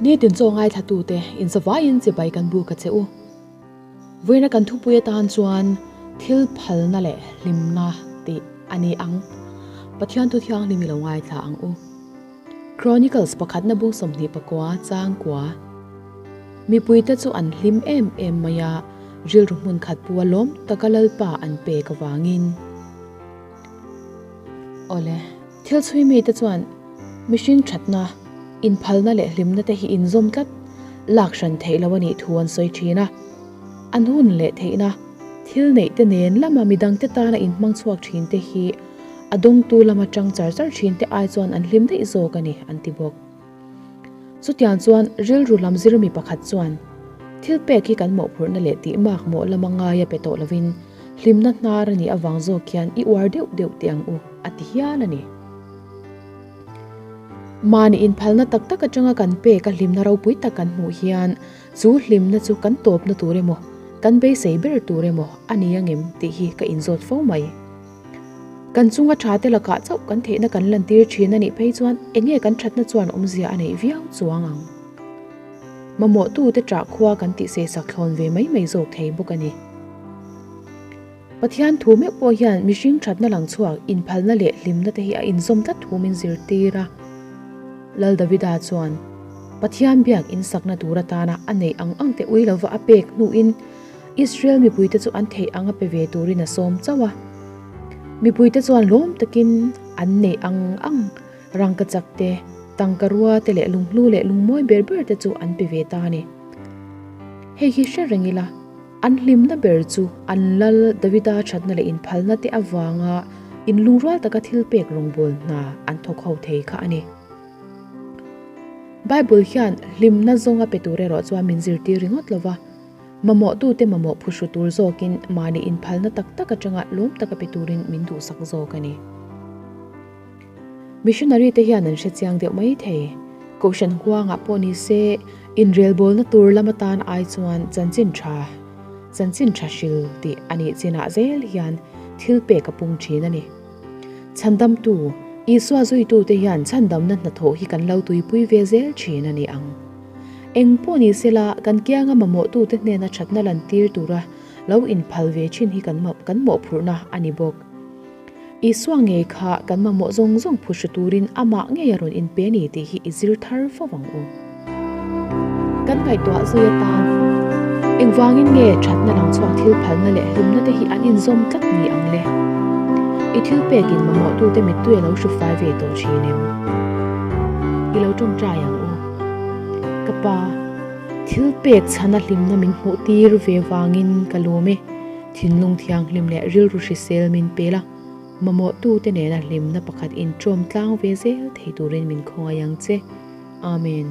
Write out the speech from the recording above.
Nitin chaw ngaithlatute inzavaiin chibai kan buk a che u. Vawiina kan thupui atan chuan thil phalna leh hlimna tih a ni ang. Pathian thu thianghlim i lo ngaithla ang u. Chronicles pakhatna bung 29 chang kua. Mipuite chu an hlim em em mai a, rilru hmun khat pu a lawm taka Lalpa an pek avangin. Awle, thil chhui mite chuan mihring thatna, inphalna leh hlimna te hi inzawm tlat lak hran theih lo a nih thu an sawi thin a. An hun leh theihna, thil neih te nen lama midangte tana inhmang chhuak thin te hi a dawngtu lama tang char char thin te ai chuan an hlim daih zawk a ni, an ti bawk. Chutiang chuan rilru lam zirmi pakhat chuan, Thil pek hi kan mawhphurhna leh tih mak mawh lama ngaia pe tawh lovin hlimna hnar a nih avang zawk hian i uar deuh deuh teh ang u, a ti hial a ni. Mahni inphalna tak tak atanga kan pek a hlimna ropui tak kan hmuh hian chu hlimna chu kan tawpna tur emaw, kan beisei ber tur emaw a ni angem tih hi ka inzawt fo mai. Kan chunga tha te lakah chauh kan theihna kan lantir thin a nih phei chuan enge kan thatna chuan awmzia a neih viau chuang ang. Mamawhtute ṭah khua kan tih seisak thlawn ve mai mai zawk thei bawk a ni. Pathian thu meuh pawh hian mihring thatna lang chhuak inphalna leh hlimna te hi a inzawm tlat thu min zirtir a. Lal Davida chuan Pathian biak insakna tur atana a neih ang ang te ui lova a pek hnuin Israel mipuite chu an theih anga pe ve turin a sawm chauh a. Mipuite chuan lawm takin an neih ang ang rangkachak te, tangka rua te leh lunghlu leh lungmawi ber ber te chu an pe ve ta a ni. Hei hi hre reng ila, an hlimna ber chu an lal Davida thatna leh inphalna te avanga inlungrual taka thil pek rawngbâwl hna an thawk ho thei kha a ni. Bible hian hlimna zawnga pe tur erawh chuan min zirtir ringawt lo va. Mamawhtute mamawh phuhru tur zawkin mahni inphalna tak tak atanga lawm taka pe turin min duhsak zawk a ni. Missionary te hian an hre chiang deuh mai thei. Kohhran huangah pawh ni se, inrelbawlna tur lam atan ai chuan chanchin tha, chanchin tha hril tih a nih chinah zel hian thil pek a pung thin a ni. Chhandamtu, Isua zuitute hian chhandamna hnathawh hi kan lo tuipui ve zel thin a ni ang. Eng pawh ni sela, kan kianga mamawhtute hnena thatna lantir tura lo inphal ve thin hi kan kan mawhphurhna a ni bawk. Isua ngei kha kan mamawh zawng zawng phuhru turin amah ngei a rawn inpe a ni tih hi i zir thar fo ang u. Kan ngaihtuah zui atan engvangin nge thatna lang chhuak thil phalna leh hlimna te hi an inzawm tlat ni ang le? I thil pekin mamawhtute mittui a lo hru fai ve tawh thin em? I lo tawngtai ang u. Ka pa, thil pek chhana hlimna min hmuh tir ve vangin ka lawm e. Thinlung thianghlim leh rilru hrisel min pel a, mamawhtute nena hlimna pakhat inṭawm tlang ve zel thei turin min khawngaih ang che. Amen.